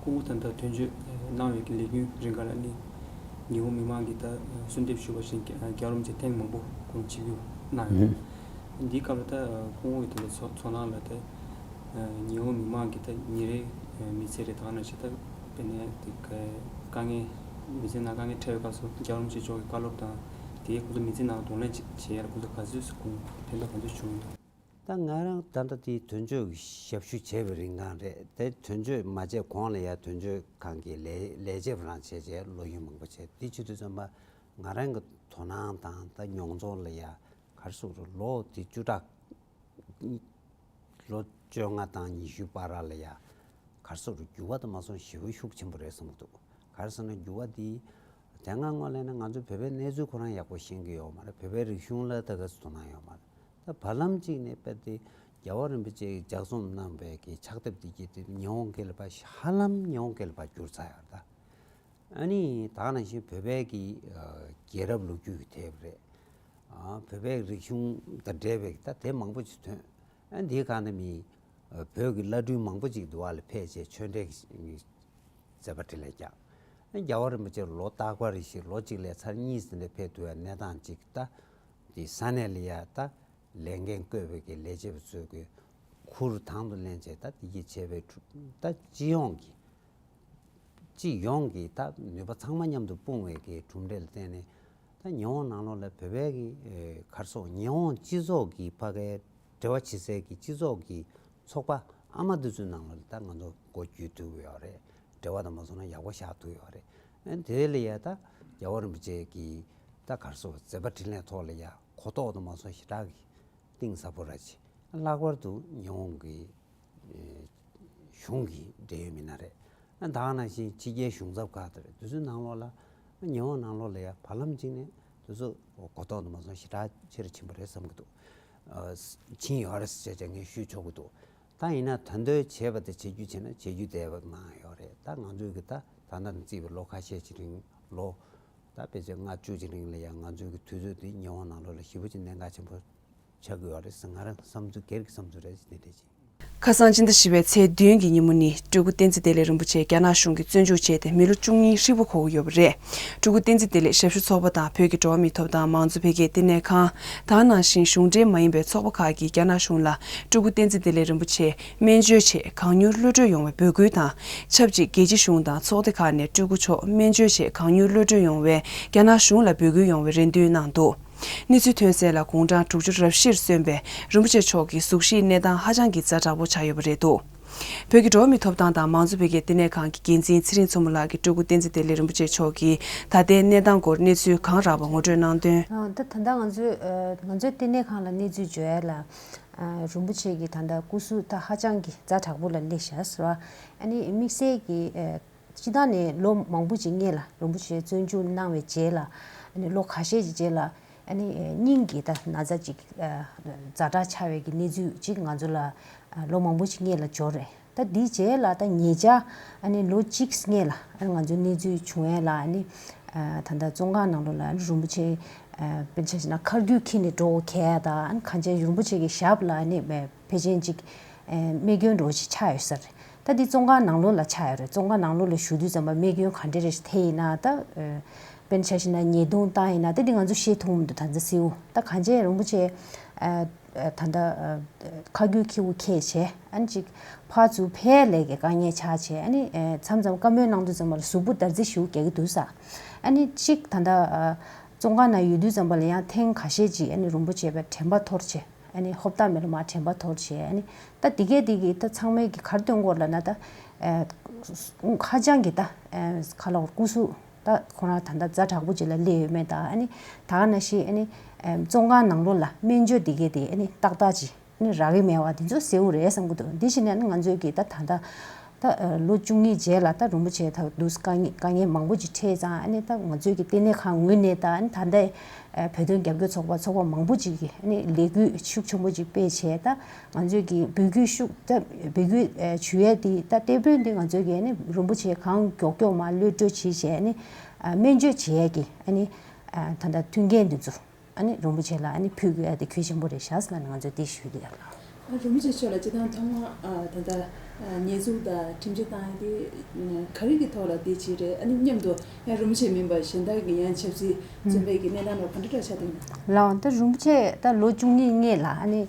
སྐུ་ངོ་ད་ལྟ་དོན་གཅོད་གནང་བའི་གི་ལས་རྒྱུན་རིང་ག་ལ་ནི་ཉི་ཧོང་མི་མང་གི་ད་གསོལ་འདེབས་ཞུ་བ་བཞིན་རྒྱལ་བ་རིན་པོ་ཆེ་ཐེངས་མང་པོ་ཁོང་ཆིབས་བསྒྱུར་གནང་ཡོད། འདིའི་སྐབས་ལ་ད་སྐུ་ངོ་གི་ད་ལྟ་ཚོ་ཚོར་སྣང་ལ་ད་ཉི་ཧོང་མི་མང་གི་ད་ཉིན་རེ་མི་ཚེ་རེ་ད་ག་ནང་བཞིན་ད་དཔེར་ན་དེ་དཀའ་ངལ་མི་ཚེ་ནང་དཀའ་ངལ་འཕྲད་པའི་སྐབས་སུ་རྒྱལ་བ་རིན་པོ་ཆེ་མཆོག་གི་བཀའ་སློབ་དང་དེའི་ཁོང་ཚོ་མི་ཚེ་ནང་གདོང་ལེན་བྱེད་བྱེད་ཡ་ལ་ཁོང་ཚོ་ག་ཚོད་ཁོང་ཕན་ཐོགས་ག་ཚོད་བྱུང་ཡོད། ད་ང་རང་ད་ལྟ་དེའི་དོན་གཅོད་ཀྱི་ཞབས་ཞུ་བྱས་པའི་རིང་གང་རེད་དེ་དོན་གཅོད་མ་བྱས་གོང་ལ་ཡ་དོན་གཅོད་ཁང་གི་ལས་ལས་བྱེད་པ་རང་བྱས་བྱས་ལོ་རྒྱུས་མང་པོ་བྱས་དེ་བྱེད་དུས་ཙམ་པ་ང་རང་གི་དོ་སྣང་དང་ད་མྱོང་ཚོར་ལ་ཡ་གར་སོང་རུ་ལོ་དེ་བཅུ་ཕྲག་ལོ་བཅོ་ལྔ་དང་ཉི་ཤུ་བར་ལ་ཡ་གར་སོང་རུ་འགྱུར་བ་དུ་མ་སོང་ཞེ་པོ་ཤུགས་ཆེན་པོ་རེད་བསམ་གྱི་འདུག་གར་སོང་ན་འགྱུར་བ་དེ་དེ་སྔ་སྔོན་ལ་ན་ང་ཚོ་བོད་པའི་གནས་ཚུལ་ཁོ་རང་ཡག་པོ་ཤེས་ཀྱི་ཡོད་མ་རེད། བོད་པའི་རིག་གཞུང་ལ་ད་ག་ཚོད་དོ་སྣང་ཡོད་མ་རེད། ད་བར་ལམ་གཅིག་ནས་དཔེར་དེ་རྒྱལ་བ་རིན་པོ་ཆེས་ལྗགས་རྩོམ་གནང་བའི་གི་ཕྱག་དེབ་དེ་གྱིས་དེ་ཉི་ཧོང་སྐད་ལ་ཕར་ཧ་ལམ་ཉི་ཧོང་སྐད་ལ་ཕར་བསྒྱུར་ཚར་ཡོད་རེད་ད། ཨ་ནི་ད་ག་ནང་བཞིན་བོད་པའི་གི་ཨ་རྒྱལ་རབས་ལོ་རྒྱུས་ཀྱི་དེབ་རེད། ཨ་བོད་པའི་རིག་གཞུང་དང་འབྲེལ་བའི་ད་དེབ་མང་པོ་ཅིག་ཐོན། ཨ་འདིའི་སྒང་ནས་མི་ཨ་བོད་ཀྱི་བླ་སྤྲུལ་མང་པོ་ཅིག་འདི་བ་ལ་ཕེབས་བྱས་ཆོས་འབྲེལ་གྱི་མཛད་པ་འཕྲིན་ལས་བསྐྱངས། ཨ་རྒྱལ་བ་རིན་པོ་ཆེ་ལོ་རྟག་པར་རེ་བཞིན་ལོ་གཅིག་ལ་ཚར་གཉིས་ཙམ་ལ་ཕེབས་ཐུབ་པའི་གནས་སྟངས་ཅིག་ད་དེ་ས་གནས་ལ་ཡ་ད་ལས་འགན་བསྐོས་པའི་གི་ལས་བྱེད་པ་ཚོས་གི་ཁུར་དང་དུ་ལེན་བྱས་ད་དེ་གྱིས་བྱས་པའི་གྲུབ་ད་སྤྱི་ཡོངས་ཀྱི་སྤྱི་ཡོངས་ཀྱི་ད་ནུས་པ་ཚང་མ་མཉམ་དུ་སྤུངས་པའི་གི་གྲུབ་འབྲས་ལ་བརྟེན་ནས་ད་ཉི་ཧོང་ནང་ལོགས་ལ་བོད་པའི་གི་ཨེ་གར་སོང་ཉི་ཧོང་སྤྱི་ཚོགས་ཀྱི་ཕ་གའི་འབྲེལ་བ་བྱེད་སའི་གི་སྤྱི་ཚོགས་ཀྱི་ཚོགས་པ་ཨ་མ་དེ་ཚོའི་ནང་ལོགས་ལ་ད་ང་ཚོ་སྒོ་བརྒྱུད་ཐུབ་ཡོད་རེད། འབྲེལ་བ་དང་མ་སོང་ན་ཡག་པོ་བཞག་ཐུབ་ཡོད་རེད། ཨེ་དེ་ལ་ཡ་ད་རྒྱལ་བ་རིན་པོ་ཆེ་གི་ད་གར་སོང་མཛད་པ་འཕྲིན་ལས་ཐོག་ལ་ཡ་གོ་རྟོགས་དང་མ་སོང་ཞེ་དྲག་གི་གཏིང་ཟབ་པོ་ར་ཆེ། ལྷག་པར་དུ་ཉི་ཧོང་གི་ཨེ་གཞུང་གི་འབྲེལ་ཡོད་མི་སྣ་རེད། ཨ་ད་ག་ནང་བཞིན་ཕྱི་རྒྱལ་གཞུང་ཚབ་ཁག་དེ་རེད། དེ་ཚོའི་ནང་ལོགས་ལ་ཉི་ཧོང་ནང་ལོགས་ལ་ཡ་བར་ལམ་གཅིག་ནས་དེ་ཚོ་གོ་རྟོགས་དུ་མ་སོང་ཞེ་དྲག་ཆེ་རུ་ཕྱིན་པ་རེད་བསམ་གྱི་འདུག་ཨ་ཕྱིན་ཡོད་རེད་ཟེར་བྱས་ངས་ཞུས་ཆོག་གི་འདུག་ད་ཡིན་ན་ད་དུང་བྱས་པ་དེ་བྱེད་རྒྱུ་བྱས་ན་བྱེད་རྒྱུ་བསྡད་པ་མང་ཡོད་རེད། ད་ང་ཚོའི་གི་ད་ད་ལྟ་ནས་བརྩིས་པའི་ལོ་ཁ་ཤས་ཅིག་རིང་ལོ་ད་དཔེ་ཆ་ལྔ་བཅུ་ཅིག་རིང་ལ་ཡང་ང་ཚོའི་གི་དུས་ཚོད་འདི་ཉི་ཧོང་ནང་ལོགས་ལ་ཞེ་པོ་ཅིག་གནད་འགག་ཆེན་པོ་ཆགས་ཀྱི་ཡོད་རེད་ཟེར་ང་རང་བསམ་ཚུལ་སྒེར་གྱི་བསམ་ཚུལ་རེད་དེ་འདྲ་ཅིག་ཁ་སང་སྤྱི་ཟླ་བཞི་པའི་ཚེས་བདུན་གྱི་ཉིན་མོ་ནི་སྤྲུལ་སྐུ་བསྟན་འཛིན་བདེ་ལེགས་རིན་པོ་ཆེ་རྒྱ་ནག་གཞུང་གིས་བཙོན་འཇུག་བྱས་ཏེ་མི་ལོ་བཅུ་གཉིས་ཧྲིལ་པོ་འཁོར་གྱི་ཡོད་པ་རེད། སྤྲུལ་སྐུ་བསྟན་འཛིན་བདེ་ལེགས་ཞབས་ཞུ་ཚོགས་པ་དང་བོད་ཀྱི་འགྲོ་བ་མིའི་ཐོབ་ཐང་མང་གཙོ་འཕེལ་རྒྱས་བསྟི་གནས་ཁང་དང་ནང་བཞིན་གཞུང་འབྲེལ་མ་ཡིན་པའི་ཚོགས་པ་ཁག་གིས་རྒྱ་ནག་གཞུང་ལ་སྤྲུལ་སྐུ་བསྟན་འཛིན་བདེ་ལེགས་རིན་པོ་ཆེ་སྨན་བཅོས་ཆེད་གང་མྱུར་གློད་གྲོལ་ཡོང་བའི་འབོད་སྐུལ་དང་། ཆབས་ཅིག་རྒྱལ་སྤྱི་གཞུང་དང་ཚོགས་སྡེ་ཁག་ནས་སྤྲུལ་སྐུ་མཆོག་སྨན་བཅོས་ཆེད་གང་མྱུར་གློད་གྲོལ་ཡོང་བའི་རྒྱ་ནག་གཞུང་ལ་འབོད་སྐུལ་ཡོང་བའི་རེ་འདུན་གནང་འདུག་གནས་ཚུལ་ཐོན་གསལ་ལ་དགུང་གྲངས་དྲུག་ཅུ་རབ་བཞིར་སོན་པའི་རིན་པོ་ཆེ་མཆོག་གི་གཟུགས་གཞིའི་གནས་སྟངས་ཧ་ཅང་གི་ཛ་དྲག་པོ་ཆགས་ཡོད་པ་རེད་འདུག་བོད་ཀྱི་འགྲོ་བ་མིའི་ཐོབ་ཐང་དང་མང་གཙོ་བོད་རྒྱའི་བསྟི་གནས་ཁང་གི་འགན་འཛིན་ཚེ་རིང་མཚོ་མོ་ལགས་ཀྱིས་སྤྲུལ་སྐུ་བསྟན་འཛིན་བདེ་ལེགས་རིན་པོ་ཆེ་མཆོག་གི་ད་ལྟའི་གནས་སྟངས་སྐོར་གནས་ཚུལ་གང་རག་པ་ངོ་སྤྲོད་གནང་དོན། ཨ། ད་ད་ལྟ་ང་ཚོས་ཨ་ང་ཚོའི་བསྟི་གནས་ཁང་ལ་གནས་ཚུལ་བརྗོད་ཡ་ལ། ཨ། རིན་པོ་ཆེ་གི་ད་ལྟ་སྐུ་གཟུགས་ད་ཧ་ཅང་གི་ཛ་དྲག་པོ་ལ་སླེབས་ཤག་ཟེར་བ། ཨ་ནི་དམིགས་བསལ་གྱི་ཨ་སྤྱི་བཏང་ནས་ལོ་མང་པོ་ཅིག་སྔས་ལ་རིན་པོ་ཆེ་བཙོན་འཇུག་གནང་བའི་རྗེས་ལ། ཨ་ནི་ལོ་ཁ་ཤས་ཀྱི་རྗེས་ལ། ཨ་ནི་ཨ་སྙིང་གི་ད་ན་ཚ་ཅིག་ཨ་ཛ་དྲག་ཆགས་པའི་གི་གནས་ཚུལ་ཅིག་ང་ཚོ་ལ་ཨ་ལོ་མང་པོ་ཅིག་སྔས་ལ་འབྱོར་རེད། ད་འདིའི་རྗེས་ལ་ད་ཉེ་ཆར་ཨ་ནི་ལོ་གཅིག་སྔས་ལ་ཨ་ནི་ང་ཚོའི་གནས་ཚུལ་བྱུང་ཡས་ལ། ཨ་ནི་ཨ་ད་ལྟ་བཙོན་ཁང་ནང་ལོགས་ལ་ཨ་ནི་རིན་པོ་ཆེ་ཨ་དཔེར་ན་ཆ་བཞག་ན་ཁ་རྒྱུན་འཁྱེར་ནས་འགྲོ་མཁན་དང་། ཨ་ནི་གང་ཅི་རིན་པོ་ཆེ་གི་ཞབས་ལ་ཨ་ནི་ཕལ་ཆེར་ཅིག་ཨ་རྨས་སྐྱོན་འདྲ་བོ་ཅིག་ཆགས་ཡོད་ས་རེད། ད་འདི་བཙོན་ཁང་ནང་ལོགས་ལ་ཆགས་ཡོད་རེད། བཙོན་ཁང་ནང་ལོགས་ལ་བཞུགས་དུས་ཙམ་པ་རྨས་སྐྱོན་ག་འདྲ་རེ་ཐེབས་ཡིན་ན། ད་ཨ་དཔེར་ན་ཆ་བཞག་ན་ཉེས་རྡུང་བཏང་ཡིན་ན། ད་འདི་ང་ཚོ་ཤེས་ཐུབ་མི་འདུག་ད་ལྟ་གསལ་པོ། ད་གང་ཅི་རིན་པོ་ཆེ་ཨ་ཨ་ད་ལྟ་ཨ་ཁ་རྒྱུན་འཁྱེར་དགོས་ཁེལ་བྱས། ཨ་ནི་ཅིག་ཕར་ཚུར་ཕར་ལས་ཀྱི་དཀའ་ངལ་ཆགས་བྱས། ཨ་ནི་ཨ་མཚམས་མཚམས་བཀའ་མོལ་གནང་དུས་ཙམ་པ་ལ་གཟུགས་པོ་འདར་རྩི་ཞེ་པོ་རྒྱག་གི་འདུག་ས། ཨ་ནི་ཅིག་ད་ལྟ་ཨ་བཙོན་ཁང་ནང་ཡོད་དུས་ཙམ་པ་ལ་ཡང་ཐེངས་ཁ་ཤས་ཅིག་ཨ་ནི་རིན་པོ་ཆེ་བའི་དྲན་པ་འཐོར་བྱས། ཨ་ནི་ཧོབ་ཏ་མེ་ལོ་མ་དྲན་པ་འཐོར་བྱས། ཨ་ནི་ད་འདི་གས་འདི་གི་ད་ཚང་མས་ཀྱི་ག་རེ་སྟོན་གྱི་ཡོད་ལབ་ན། ད་ཨ་ཧ་ཅང་གི་ད་ཨ་ག་ལབ་དགོས་རེད། སྐུ་གཟུགས་ད་ཁོ་རང་ད་ལྟ་ཛ་དྲག་པོ་ཅིག་ལ་སླེབས་ཡོད་མེད་དང་། ཨ་ནི་ད་ག་ནང་བཞིན་ཨ་ནི་ཨ་བཙོན་ཁང་ནང་ལོགས་ལ་སྨན་བཅོས་འདི་གས་དེ་ཨ་ནི་ཏག་ཏག་ཅིག་ཨ་ནི་རག་གི་མེད་པ་འདི་ཚོ་གསལ་པོ་རེད་བསམ་གྱི་འདུག་འདི་བྱས་ནས་ཨ་ནི་ང་ཚོས་ཀྱི་ད་ད་ལྟ་ད་ཨ་ལོ་བཅུ་གཉིས་རྗེས་ལ་ད་རིན་པོ་ཆེ་ད་དུས་དཀའ་ངལ་དཀའ་ངལ་མང་པོ་ཅིག་འཕྲད་ཙང་། ཨ་ནི་ད་ང་ཚོས་ཀྱི་བསྟི་གནས་ཁང་ངོས་ནས་ད་ཨ་ནི་ད་ལྟ་ཨ་བོད་དོན་རྒྱབ་སྐྱོར་ཚོགས་པ་ཚོགས་པ་མང་པོ་ཅིག་གིས་ཨ་ནི་ལས་འགུལ་ཤུགས་ཆེན་པོ་ཅིག་སྤེལ་བྱས། ད་ང་ཚོས་ཀྱི་འབོད་སྐུལ་ཤུགས་ད་འབོད་སྐུལ་ཨ་ཞུ་ཡས་དེ་ད་ལྟེ་བོ་འདི་ང་ཚོས་ཀྱི་ཨ་ནི་རིན་པོ་ཆེ་གང་མགྱོགས་མགྱོགས་མར་གློད་བཀྲོལ་བྱས་བྱས། ཨ་ནི་ཨ་སྨན་བཅོས་བྱེད་ཡས་ཀྱི་ཨ་ནི་ཨ་ད་ལྟ་མཐུན་རྐྱེན་འདི་ཚོ་ཨ་ནི་རིན་པོ་ཆེ་ལ་ཨ་ནི་ཕུལ་དགོས་ཡ་དེ་གལ་ཆེན་པོ་རེད་ཤག་ཟེར་ལབ་ནས་ང་ཚོས་དེ་ཞུས་བསྡད་ཡོད་ལགས། ཨ། རིན་པོ་ཆེ་མཆོག་ལ་སྤྱིར་བཏང་ཐོག་མར་ཨ་ད་ལྟ་ཨ་ཉེས་འཛུགས་དང་ཁྲིམས་ཆད་བཏང་ཡ་དེ་ཨ་ག་རེ་གི་ཐོག་ལ་དེ་བྱས་རེད། ཨ་ནི་མཉམ་དུ་ཡང་རིན་པོ་ཆེ་མིན་པ་གཞན་དག་གི་ཡང་ཆབ་སྲིད་བཙོན་པའི་གི་གནས་སྟངས་ལ་ག་འདྲ་འདྲ་ཆགས་བསྡད་ཡོད་ན། ལགས། ད་རིན་པོ་ཆེ་ད་ལོ་བཅུ་གཉིས་སྔས་ལ་ཨ་ནི་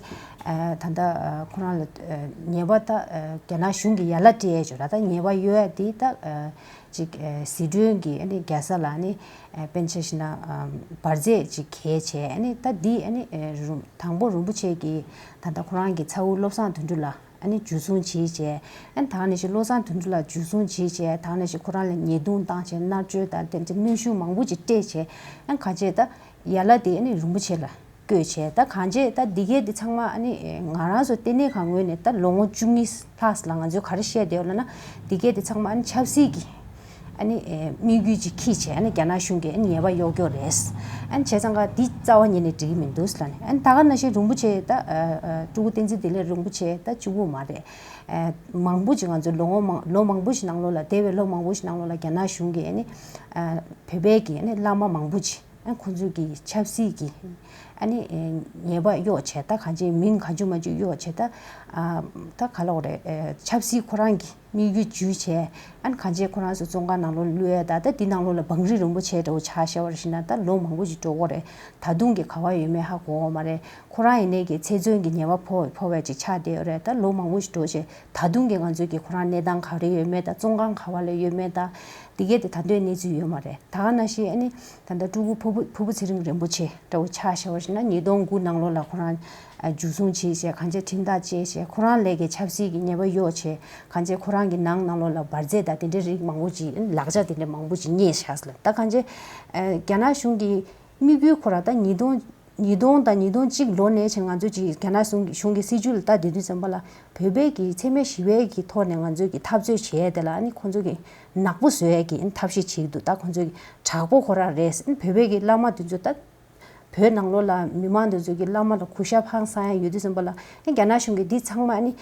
ཨ་ད་ལྟ་ཨ་ཁོ་རང་ལ་ཨ་ཉེས་པ་ད་ཨ་རྒྱ་ནག་གཞུང་གིས་ཡ་ལན་སྤྲད་ཡས་ཅིག་ཡོད་རེད། ད་ཉེས་པ་གཡོག་ཡ་དེ་ད་ཨ་ཅིག་ཨ་ཟི་ཁྲོན་གྱི་ཨ་ནི་རྒྱལ་ས་ལ་ཨ་ནི་ཨ་དཔེར་ན་ཆ་བཞག་ན་ཨ་འབར་རྫས་ཅིག་འཁྱེར་བྱས། ཨ་ནི་ད་འདི་ཨ་ནི་ཨ་རུ་དང་པོ་རིན་པོ་ཆེ་གིས་ད་ལྟ་ཁོ་རང་གི་ཚ་བོ་བློ་བཟང་དོན་གྲུབ་ལ་ཨ་ནི་འཇུ་བཟུང་བྱས་བྱས། ཨ་ནི་ད་ག་ནང་བཞིན་བློ་བཟང་དོན་གྲུབ་ལ་འཇུ་བཟུང་བྱས་བྱས། ད་ག་ནང་བཞིན་ཁོ་རང་ལ་ཉེས་རྡུང་བཏང་བྱས། མནར་གཅོད་དང་དེ་འདྲ་གནོན་ཤུགས་མང་པོ་ཅིག་སྤྲད་བྱས། ཨ་ནི་ཁ་ཆེ་ད་ཡ་ལན་དེ་ཨ་ནི་རིན་པོ་ཆེ་ལ་བཀོད་བྱས། ད་གང་བྱས་ད་འདི་གས་འདི་ཚང་མ་ཨ་ནི་ང་རང་ཚོ་ལྟེ་གནས་ཁང་ངོས་ནས་ད་ལོ་ངོ་བཅུ་གཉིས་ལྷག་ལ་ང་ཚོས་ག་རེ་བཤད་བསྡད་ཡོད་ལབ་ན། འདི་གས་འདི་ཚང་མ་ཨ་ནི་ཆབ་སྲིད་ཀྱི་ཨ་ནི་ཨེ་དམིགས་ཡུལ་ཅིག་འཁྱེར་བྱས། ཨ་ནི་རྒྱ་ནག་གཞུང་གིས་ཨ་ནི་ཉེས་པ་གཡོག་གི་ཡོད་རེད། ཨ་ནི་བྱས་ཙང་ཀ་འདི་རྩ་བ་ཉིད་ནས་འགྲིག་གི་མི་འདུག་ལབ་ནས། ཨ་ནི་ད་ག་ནང་བཞིན་རིན་པོ་ཆེ་ད་ཨ་ཨ་སྤྲུལ་སྐུ་བསྟན་འཛིན་བདེ་ལེགས་རིན་པོ་ཆེ་ད་གཅིག་པུ་མ་རེད། ཨ་མང་པོ་ཅིག་ང་ཚོ་ལོ་ངོ་མང་ལོ་མང་པོ་ཞིག་ནང་ལོགས་ལ། འདས་པའི་ལོ་མང་པོ་ཞིག་ནང་ལོགས་ལ་རྒྱ་ནག་གཞུང་གིས་ཨ་ནི་ཨ་བོད་པའི་གི་ཨ་ནི་བླ་མ་མང་པོ་ཅིག་ཨ་ཁོང་ཚོས་ཀྱི་ཆབ་སྲིད་ཀྱི་ཨ་ནི་ཨེ་ཉེས་པ་གཡོག་བྱས། ད་གང་ཅི་མིང་གང་བྱུང་མང་བྱུང་གཡོག་བྱས། ད་ཨ་ད་ག་ལབ་དགོས་རེད། ཨེ་ཆབ་སྲིད་ཁོ་རང་གི་དམིགས་ཡུལ་འཇུས་བྱས། ཨ་ནི་གང་ཅི་ཁོ་རང་ཚོ་བཙོན་ཁང་ནང་ལོགས་ལ་བླུག་ཡས་དང་། ད་འདི་ནང་ལོགས་ལ་བང་རིམ་རིང་པོ་བྱས་འདྲ་བོ་ཆ་བཞག་པ་ཞིག་ན་ད་ལོ་མང་པོ་ཞིག་འགྲོ་གི་ཡོད་རེད། ད་དུང་གི་ག་པར་ཡོད་མེད་ཧ་གོ་གི་མ་རེད། ཁོ་རང་ཡིན་ནའི་གི་ཚེ་བཙོན་གྱི་ཉེས་པ་ཕོག་ཕོག་པ་ཅིག་ཆགས་བསྡད་ཡོད་རེད། ད་ལོ་མང་པོ་ཞིག་འགྲོ་བྱས་ད་དུང་གི་ང་ཚོས་ཀྱི་ཁོ་རང་གནས་སྟངས་ག་རེ་ཡོད་མེད་དང་། བཙོན་ཁང་ག་པ་ལ་ཡོད་མེད་དང་། འདི་གས་དེ་ད་ལྟའི་གནས་ཚུལ་ཡོད་མ་རེད། ད་ག་ནང་བཞིན་ཨ་ནི་ད་ལྟ་སྤྲུལ་སྐུ་ཕུར་བུ་ཕུར་བུ་ཚེ་རིང་རིན་པོ་ཆེ་འདྲ་བོ་ཆ་བཞག་པ་ཞིག་ན། ཉིས་སྟོང་དགུ་ནང་ལོགས་ལ་ཁོ་རང་ཨ་འཇུ་བཟུང་བྱས་བྱས། གང་ཅི་ཁྲིམས་ཐག་བཅད་བྱས། ཁོ་རང་ལ་གི་ཆབ་སྲིད་ཀྱི་ཉེས་པ་གཡོག་བྱས། གང་ཅི་ཁོ་རང་གི་ནང་ནང་ལོགས་ལ་འབར་རྫས་དང་དེ་འདྲའི་རིགས་མང་པོ་ཅིག་ལག་ཆ་དེ་འདྲ་མང་པོ་ཅིག་རྙེད་བཞག་ཟེར་ལབ། ད་གང་ཅི་ཨ་རྒྱ་ནག་གཞུང་གི་དམིགས་ཡུལ་ཁོ་རང་ད་ཉིས་སྟོང་ཉིས་སྟོང་དང་ཉིས་སྟོང་གཅིག་ལོ་ནས་བྱས་ང་ཚོ་ཅིག་རྒྱ་ནག་གཞུང་གཞུང་གི་སྲིད་བྱུས་ལ་ལྟ་བསྡད་དུས་ཙམ་པ་ལ། བོད་པའི་གི་འཚེ་མེད་ཞི་བའི་གི་ཐོག་ནས་ང་ཚོས་ཀྱི་འཐབ་རྩོད་བྱས་དེ་ལ་ཨ་ནི་ཁོང་ཚོ་གི་ནག་པོ་བཟོ་ཡས་ཀྱི་ཨ་ནི་ཐབས་ཤེས་བྱེད་ཀྱི་འདུག་ད་ཁོང་ཚོ་གི་དྲག་པོ་ཁོ་རང་རེད། ཨ་ནི་བོད་པའི་གི་བླ་མ་དེ་ཚོ་ད་བོད་ནང་ལོགས་ལ་མི་མང་དེ་ཚོ་གི་བླ་མ་ལ་གུས་ཞབས་ཧང་སང་ཡ་ཡོད་དུས་ཙམ་པ་ལ། ཨ་ནི་རྒྱ་ནག་གཞུང་གིས་འདི་ཚང་མ་ཨ་ནི་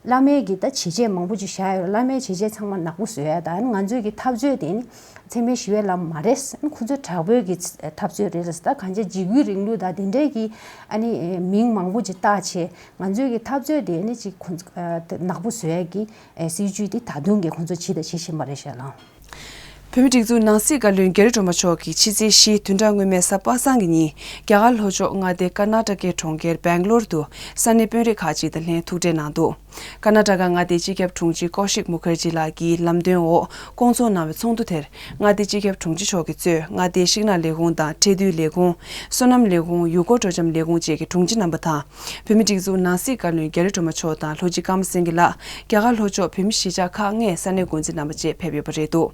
བླ་མའི་གི་ད་བྱས་རྗེས་མང་པོ་ཅིག་བཞག་ཡོད་རེད། བླ་མའི་བྱས་རྗེས་ཚང་མ་ནག་པོ་བཟོ་ཡ་དང་། ཨ་ནི་ང་ཚོའི་གི་འཐབ་རྩོད་དེ་ཨ་ནི་འཚེ་མེད་ཞི་བའི་ལམ་མ་རེད། ཨ་ནི་ཁོ་ཚོ་དྲག་པོའི་གི་འཐབ་རྩོད་རེད་ཟེར། ད་གང་ཅི་འཇིགས་སྐུལ་རིང་ལུགས་དང་དེ་འདྲའི་གི་ཨ་ནི་མིང་མང་པོ་ཅིག་བཏགས་བྱས། ང་ཚོའི་གི་འཐབ་རྩོད་དེ་ཨ་ནི་ཅིག་ཁོ་ཚོ་ཨ་ནག་པོ་བཟོ་ཡ་གི་ཨ་སྲིད་བྱུས་དེ་ད་དུང་གི་ཁོ་ཚོ་བྱས་དང་བྱེད་བཞིན་པ་རེད་ཤག་ལགས། བོད་མིའི་སྒྲིག་འཛུགས་ནང་སྲིད་བཀའ་བློན་རྒྱ་རི་སྒྲོལ་མ་མཆོག་གིས་ཕྱི་ཚེས་བཞི་བདུན་ཕྲག་སྔོན་མའི་གཟའ་པ་སངས་ཀྱི་ཉིན་རྒྱ་གར་ལྷོ་ཕྱོགས་མངའ་སྡེ་ཀར་ནཱ་ཊ་ཀའི་གྲོང་ཁྱེར་སྦེང་ལོར་དུ་ས་གནས་དཔོན་རིགས་ཁག་ཅིག་དང་ལྷན་ཐུག་འཕྲད་གནང་འདུག་ཀར་ནཱ་ཊ་ཀ་མངའ་སྡེའི་སྤྱི་ཁྱབ་དྲུང་ཆེ་ཀོ་ཤིག་མུ་ཁར་ཇི་ལགས་ཀྱི་ལམ་སྟོན་འོག་བསྐོང་ཚོགས་གནང་བའི་ཚོགས་འདུ་དེར། མངའ་སྡེའི་སྤྱི་ཁྱབ་དྲུང་ཆེ་མཆོག་གིས་གཙོས་མངའ་སྡེའི་ཤིང་ནགས་ལས་ཁུངས་དང་ཁྲལ་བསྡུའི་ལས་ཁུངས། སོ་ནམ་ལས་ཁུངས། ཡུལ་སྐོར་སྤྲོ་འཆམ་ལས་ཁུངས་བཅས་ཀྱི་དྲུང་ཆེ་རྣམ་པ་དང་། བོད་མིའི་སྒྲིག་འཛུགས་ནང་སྲིད་བཀའ་བློན་རྒྱ་རི་སྒྲོལ་མ་མཆོག་དང་ལྷོ་སྤྱི་ཀརྨ་སེང་གེ་ལགས། རྒྱ་གར་ལྷོ་ཕྱོགས་བོད་མིའི་གཞིས་ཆགས་ཁག་ལྔའི་ས་གནས་འགོ་འཛིན་རྣམ་པ་བཅས་ཕེབས་ཡོད་པ་རེད་འདུག་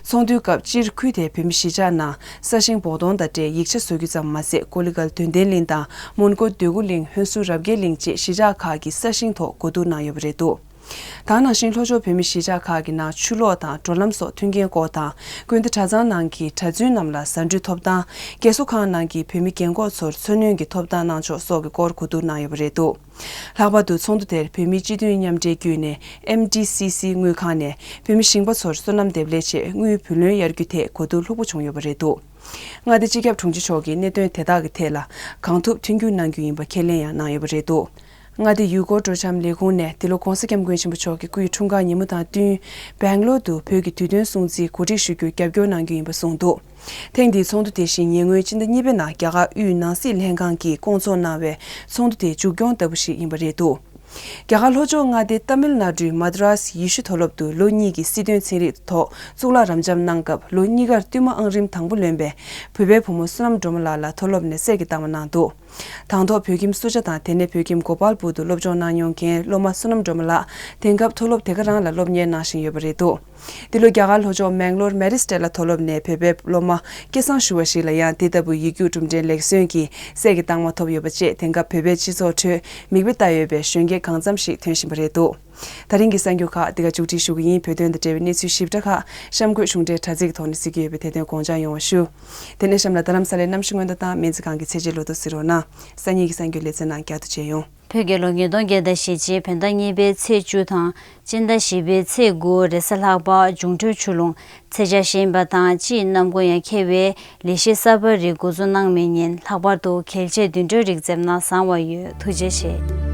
ཚོགས་འདུའི་སྐབས། སྤྱིར་ཁུལ་དེའི་བོད་མིའི་གཞིས་ཆགས་ནང་ས་ཞིང་སྦོག་གཏོང་དང་འབྲེལ་ཡིག་ཆ་བཟོ་རྒྱུ་ཙམ་མ་ཟད། ཀོ་ལི་གྷལ་དོན་ལྡན་གླིང་དང་མོན་གྷོ་འདོད་རྒུ་གླིང་། ཧོན་སུར་རབ་རྒྱས་གླིང་བཅས་གཞིས་ཆགས་ཁག་གི་ས་ཞིང་ཐོག་གོ་བསྡུར་གནང་ཡོད་པ་རེད་འདུག་ད་ག་ནང་བཞིན། ལྷོ་ཕྱོགས་བོད་མིའི་གཞིས་ཆགས་ཁག་གི་ནང་ཆུ་གློག་དང་འགྲོ་ལམ་སོགས་མཐུན་རྐྱེན་སྐོར་དང་། དགོན་སྡེ་གྲྭ་ཚང་ནང་གི་གྲྭ་བཙུན་རྣམས་ལ་ཟ་འབྲུའི་ཐོབ་ཐང་། རྒས་གསོ་ཁང་ནང་གི་བོད་མི་རྒན་འཁོགས་ཚོར་འཚོ་སྣོན་གྱི་ཐོབ་ཐང་གནང་ཕྱོགས་སོགས་ཀྱི་སྐོར་གོ་བསྡུར་གནང་ཡོད་པ་རེད་འདུག་ལྷག་པར་དུ་ཚོགས་འདུ་དེར་བོད་མིའི་སྤྱི་མཐུན་མཉམ་འབྲེལ་བརྒྱུད་ནས་ཨེམ་ཌི་སི་སི་དངུལ་ཁང་ནས་བོད་མི་ཞིང་པ་ཚོར་སོ་ནམ་འདེབས་ལས་ཆེད་དངུལ་བུ་ལོན་གཡར་རྒྱུ་ཐད་གོ་བསྡུར་ལྷུག་པོ་བྱུང་ཡོད་པ་རེད་འདུག་མངའ་སྡེ་སྤྱི་ཁྱབ་དྲུང་ཆེ་མཆོག་གིས་གནད་དོན་དེ་དག་གི་ཐད་ལ་གང་ཐུབ་མཐུན་འགྱུར་གནང་རྒྱུ་ཡིན་པ་ཁས་ལེན་ཡང་གནང་ཡོད་པ་རེད་འདུག་མངའ་སྡེ་ཡུལ་སྐོར་སྤྲོ་འཆམ་ལས་ཁུངས་ནས་འདི་ལོ་༧གོང་ས་༧སྐྱབས་མགོན་ཆེན་པོ་མཆོག་གི་སྐུའི་འཁྲུངས་སྐར་ཉིན་མོ་དང་བསྟུན། སྦེང་ལོར་དུ་བོད་ཀྱི་དུས་སྟོན་སྲུང་བརྩི་གོ་སྒྲིག་ཞུ་རྒྱུར་རྒྱབ་སྐྱོར་གནང་རྒྱུ་ཡིན་པ་གསུངས་འདུག་ཐེངས་འདིའི་ཚོགས་འདུ་དེ་བཞིན་ཉེ་སྔོན་ཕྱི་ཟླ་གཉིས་པའི་ནང་རྒྱ་གར་དབུས་ནང་སྲིད་ལྷན་ཁང་གིས་བསྐོང་ཚོགས་གནང་བའི་ཚོགས་འདུ་དེའི་མཇུག་སྐྱོང་ལྟ་བུ་ཞིག་ཡིན་པ་རེད་འདུག་རྒྱ་གར་ལྷོ་ཕྱོགས་མངའ་སྡེ་ཏཱ་མིལ་ནཱ་ཌུའི་མ་དྲ་སི་ཡེ་ཤུ་མཐོ་སློབ་ཏུ་ལོ་གཉིས་ཀྱི་སྲིད་དོན་ཚན་རིག་ཐོག་གཙུག་ལག་རབ་འབྱམས་གནང་སྐབས། ལོ་གཉིས་ཀར་བསྟུད་མར་ཨང་རིམ་དང་པོ་ལོན་པའི་བོད་པའི་བུ་མོ་བསོད་ནམས་སྒྲོལ་མ་ལགས་ལ་མཐོ་སློབ་ནས་གསེར་གྱི་རྟགས་མ་གནང་འདུག་དང་ཐོག་བོད་ཁྱིམ་སུ་ཇཱ་དང་དེ་ནས་བོད་ཁྱིམ་གོ་པཱལ་པུར་དུ་སློབ་སྦྱོང་གནང་མྱོང་མཁན་སློབ་མ་བསོད་ནམས་སྒྲོལ་མ་ལགས་དེང་སྐབས་མཐོ་སློབ་དེ་ག་རང་ལ་སློབ་གཉེར་གནང་བཞིན་ཡོད་པ་རེད་འདུག་འདི་ལོ་རྒྱ་གར་ལྷོ་ཕྱོགས་མེང་ལོར་མེ་རི་སི་ཊེ་ལ་མཐོ་སློབ་ནས་བོད་པའི་སློབ་མ་སྐལ་བཟང་ཞུ་བ་ཞིག་ལ་ཡང་དེ་ལྟ་བུའི་ཡིག་རྒྱུགས་གྲུབ་འབྲས་ལེགས་གསོན་གྱི་གསེར་གྱི་རྟགས་མ་ཐོབ་ཡོད་པ་བཅས་དེང་སྐབས་བོད་པའི་སྤྱི་ཚོགས་ཁྲོད་མིག་དཔེ་ལྟ་འོས་པའི་གཞོན་སྐྱེས་གང་འཚམ་ཞིག་ཐོན་བཞིན་པ་རེད་འདུག་ད་རིང་གི་གསར་འགྱུར་ཁག་འདི་ག་མཇུག་སྒྲིལ་ཞུ་གི་ཡིན། བོད་དོན་དང་འབྲེལ་བའི་གནས་ཚུལ་ཞིབ་ཕྲ་ཁག་གཤམ་འཁོད་གཞུང་འབྲེལ་དྲ་ཚིགས་ཐོག་ནས་གཟིགས་ཀྱི་ཡོད་པས་དེ་དོན་དགོངས་འཇགས་ཡོང་བ་ཞུ། དེ་ནས་གཤམ་ལ་རྡ་རམ་ས་ལའི་གནམ་གཤིས་སྔོན་བརྡ་དང་སྨན་རྩིས་ཁང་གི་ཚད་འཇལ་ལོ་ཐོ་གཟིགས་རོགས་གནང་། སང་ཉིན་གྱི་གསར་འགྱུར་ལེ་ཚན་ནང་བསྐྱར་དུ་མཇལ་ཡོང་། བོད་རྒྱལ་ལོ་ཉིས་སྟོང་བརྒྱ་དང་ཞེ་གཅིག་བོད་ཟླ་གཉིས་པའི་ཚེས་བཅུ་དང་སྤྱི་ཟླ་བཞི་པའི་ཚེས་དགུ་རེས་གཟའ་ལྷག་པ་འབྱུང་འཕྲོད་ཆུ་ཀླུང་ཚེས་ཆ་བཞིན་པ་དང་སྤྱིའི་གནམ་སྒོ་ཡང་འཁེལ་བའི་ལས་གཞི་གསར་པ་རིགས་འགོ་འཛུགས་གནང་མེད་ཉིན་ལྷག་པར་དུ་གལ་ཆེ་བདུན་ཕྲག་རིགས་འཛེམ་ན་བཟང་བ་ཡོད། ཐུགས་རྗེ་ཆེ།